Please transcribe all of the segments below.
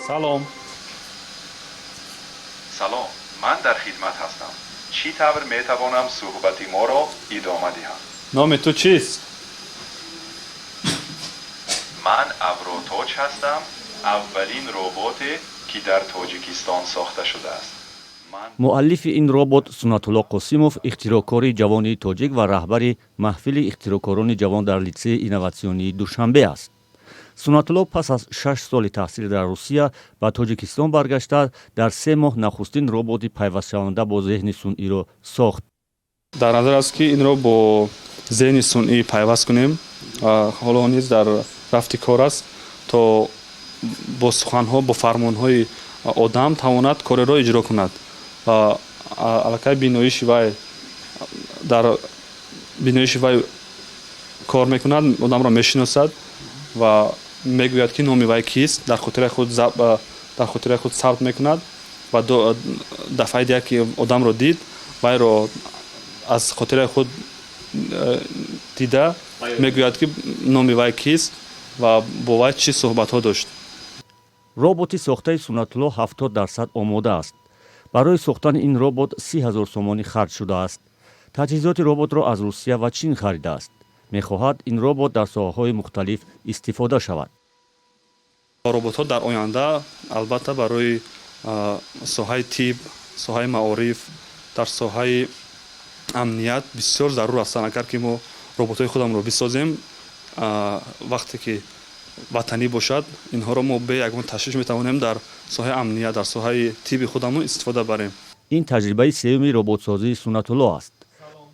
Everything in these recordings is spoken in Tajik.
Салом. Салом, ман дар хидмат ҳастам. Чӣ тавр метавонам суҳбати моро идома диҳам? Номи ту чист? Ман Авротоҷ ҳастам, аввалин роботе, ки дар Тоҷикистон сохта шудааст. Ман Муаллифи ин робот Суннатулло Қосимов, ихтироъкори ҷавони тоҷик ва раҳбари маҳфили ихтироъкорони ҷавон дар Литсеи инноватсионии Душанбе аст. Суннатулло пас аз 6 соли таҳсил дар Русия ба Тоҷикистон баргашта, дар 3 моҳ нахустин роботи пайвастшаванда бо зеҳни сунъиро сохт. Дар назар аст, ки инро бо зеҳни сунъӣ пайваст кунем. Ҳоло низ дар рафти кор аст, то бо суханҳо, бо фармонҳои одам тавонад кореро иҷро кунад. Ва аллакай биноиши вай, дар биноиши вай кор мекунад, одамро мешиносад ва мегӯяд, ки номи вай кист, дар хотираи худ сабт мекунад ва дафъаи дигар, ки одамро дид, вайро аз хотираи худ дида мегӯяд, ки номи вай кист ва бо вай чӣ суҳбатҳо дошт. Роботи сохтаи Суннатулло 70% омода аст. Барои сохтани ин робот 30 000 сомонӣ харҷ шудааст. Таҷҳизоти роботро аз Русия ва Чин харидааст. Мехоҳад, ин робот дар соҳаҳои мухталиф истифода шавад. Роботҳо дар оянда албатта барои соҳаи тиб, соҳаи маориф, дар соҳаи амният бисёр зарур ҳастанд. Агар ки мо роботҳои худамонро бисозем, вақте ки ватанӣ бошад, инҳоро мо бе ягон ташвиш метавонем дар соҳаи амният, дар соҳаи тиби худамон истифода барем. Ин таҷрибаи сеюми роботсозии Суннатулло аст.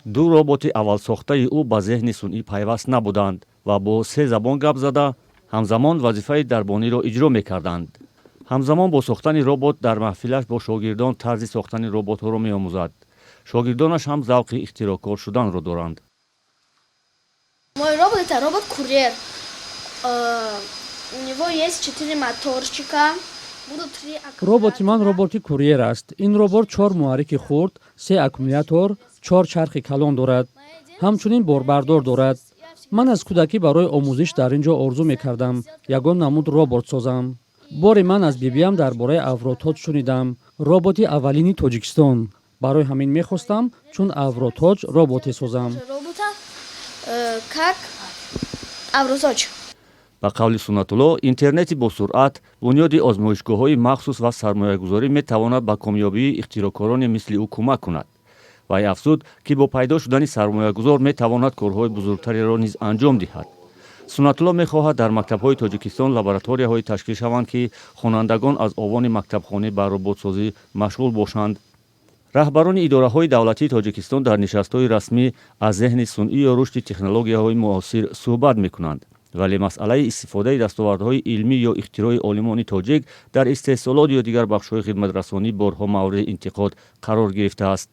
Ду роботи аввалсохтаи ӯ ба зеҳни сунъӣ пайваст набуданд ва бо се забон гап зада, ҳамзамон вазифаи дарбониро иҷро мекарданд. Ҳамзамон бо сохтани робот дар маҳфилаш бо шогирдон тарзи сохтани роботҳоро меомӯзад. Шогирдонаш ҳам завқи ихтироъкор шуданро доранд. Мой робот — это робот-курьер. У него есть четыре моторчика. Будут три Роботи ман аккумулятора. роботи курьер аст. Ин робот чор муҳаррики хурд, се аккумулятор, чор чархи калон дорад, ҳамчунин борбардор дорад. Ман аз кӯдакӣ барои омӯзиш дар ин ҷо орзу мекардам ягон намуд робот созам. Боре ман аз бибиям дар бораи Авротоҷ шунидам, роботи аввалини Тоҷикистон. Барои ҳамин мехостам чун Авротоҷ роботе созам. Робота как Авротоҷ. Ба қавли Суннатулло, интернети босуръат, бунёди озмоишгоҳҳои махсус ва сармоягузорӣ метавонад ба комёбии ихтироъкороне мисли ӯ кӯмак кунад. Вай афзуд, ки бо пайдо шудани сармоягузор метавонад корҳои бузургтареро низ анҷом диҳад. Суннатулло мехоҳад, дар мактабҳои Тоҷикистон лабораторияҳое ташкил шаванд, ки хонандагон аз овони мактабхонӣ ба роботсозӣ машғул бошанд. Раҳбарони идораҳои давлатии Тоҷикистон дар нишастҳои расмӣ аз зеҳни сунъӣ ё рушди технологияҳои муосир суҳбат мекунанд, вале масъалаи истифодаи дастовардҳои илмӣ ё ихтирои олимони тоҷик дар истеҳсолот ё дигар бахшҳои хидматрасонӣ борҳо мавриди интиқод қарор гирифтааст.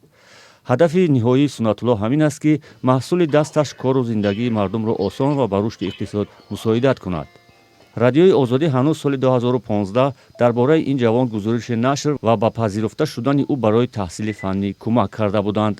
Ҳадафи ниҳоии Суннатулло ҳамин аст, ки маҳсули дасташ кору зиндагии мардумро осон ва ба рушди иқтисод мусоидат кунад. Радиои Озодӣ ҳанӯз соли 2015 дар бораи ин ҷавон гузориши нашр ва ба пазируфта шудани ӯ барои таҳсили фаннӣ кӯмак карда буданд.